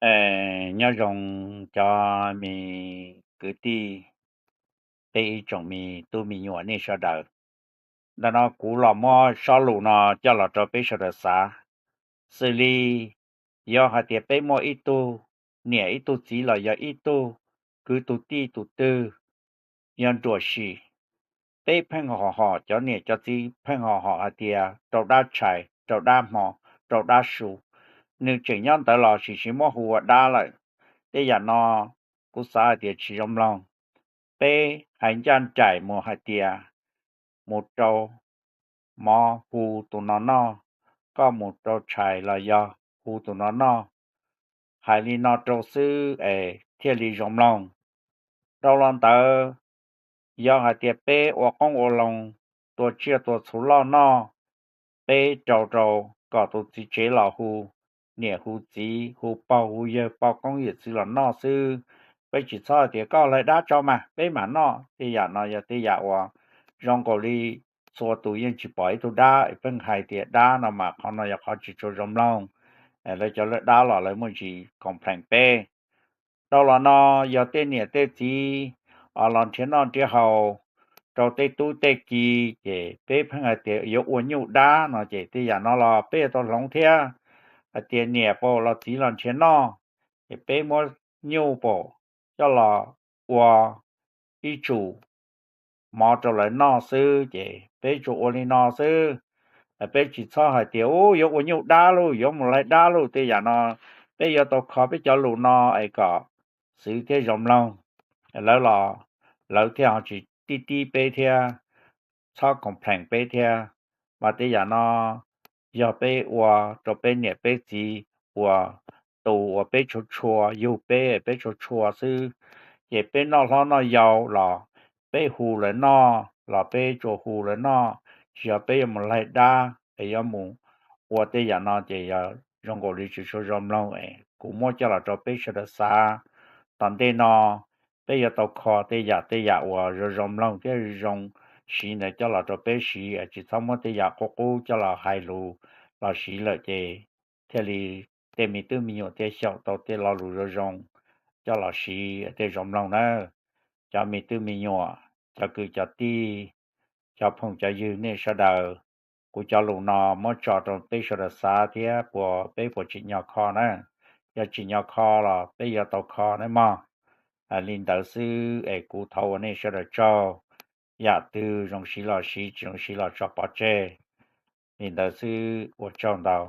Nyob zoo cov me kwv tij, peb ib tsoom me tub me nyuam nej sawv daws. Ntawm no kuv los muab sob lus no coj los rau peb sawv daws xav. Xws li yog hais tias peb muaj ib tug niam ib tug txiv los yog ib tug kwv tus tij tus twg yog nruam sim, peb pheej hom hom, cov niam cov txiv pheej hom hom hais tias rau dab tshais, rau dab hmo, rau dab su, nws tseem nyob ntawd los sim sim muab hu ua dab lawm. Tej yam no kuv xav hais tias tsis zoo mloog. Peb hais ncaj nraim mus hais tias mus rau mov hu tus no noj, koj mus rau tshais los yog hu tus no noj. Hais li no rau xwb es thiaj li zoo mloog. Dhau los ntawd, yog hais tias peb ua qoob ua loo, tua tsiaj tua txhu loj noj, peb rau rau kom tus txiv tsev los hu niam hu txiv, hu pog hu yawg, poj koob yawm txwv los noj xwb. Peb tsis txhob hais tias koj laig dab tso mas peb mam noj. Tej yam no yog tej yam uas zoo nkaus li txhua tus yeej tsis pom ib tug dab, pheej hais tias dab no mas qhov no yog qhov tsis tshua zoo mloog. Lawv cov laig dab los lawv muaj ntsis complain peb. Dhau los no, yog tej niam tej txiv los nrhiav noj nrhiav haus rau tej tub tej ki, ces peb pheej hais tias yuav ua nyuj dab no, ces tej yam no los peb yuav tau hloov thiab. Hais tias niam pab los txiv los nrhiav noj, ces peb muab nyuj pab coj los ua ib tsum mov rau lawv noj xwb, ces peb tsuas ua li no xwb. Peb tsis txhob hais tias u yuav ua nyuj dab lauj, yuav mus laig dab lauj. Tej yam no peb yuav tau kho peb cov lus no es kom xwv thiab zoo mloog, lawv los lawv thiaj ho tsis tib tib peb thiab, txhob complain peb thiab. Mas tej yam no yog peb ua rau peb niam peb txiv uas tus uas peb tshua tshua, yug peb peb tshua tshua xwb, ces peb noj hlob noj yau los peb hu lawv noj los peb tsuas hu lawv noj, tsis yog peb yuav mus laig dab es yuav mus ua tej yam no, ces yog zoo nkaus li tsis tshua zoo mloog. Kuv muab coj los rau peb sawv daws xav. Tom ntej no peb yuav tau kho tej yam tej yam uas zoo zoo mloog thiab zoo siv ntawd coj los rau peb siv, tsis txhob muab tej yam qub qub coj los hais lus los siv lawm, ces thiaj li tej me tub me nyuam thiaj xyaum tau tej lo lus zoo zoo coj los siv thiaj zoo mloog nawb. Cov me tub me nyuam, cov kwv cov tij, cov phooj cov ywg nej sawv daws, kuv cov lus no muab tso rau peb sawv daws xav thiab puas peb puas tsim nyog kho na. Yog tsim nyog kho los peb yuav tau kho nawb mog. Li ntawd xwb es kuv thov ua nej sawv daws tsaug. Yam twg zoo siv los siv, tsis zoo siv los tso pov tseg. Li ntawd xwb, ua tsaug ntau.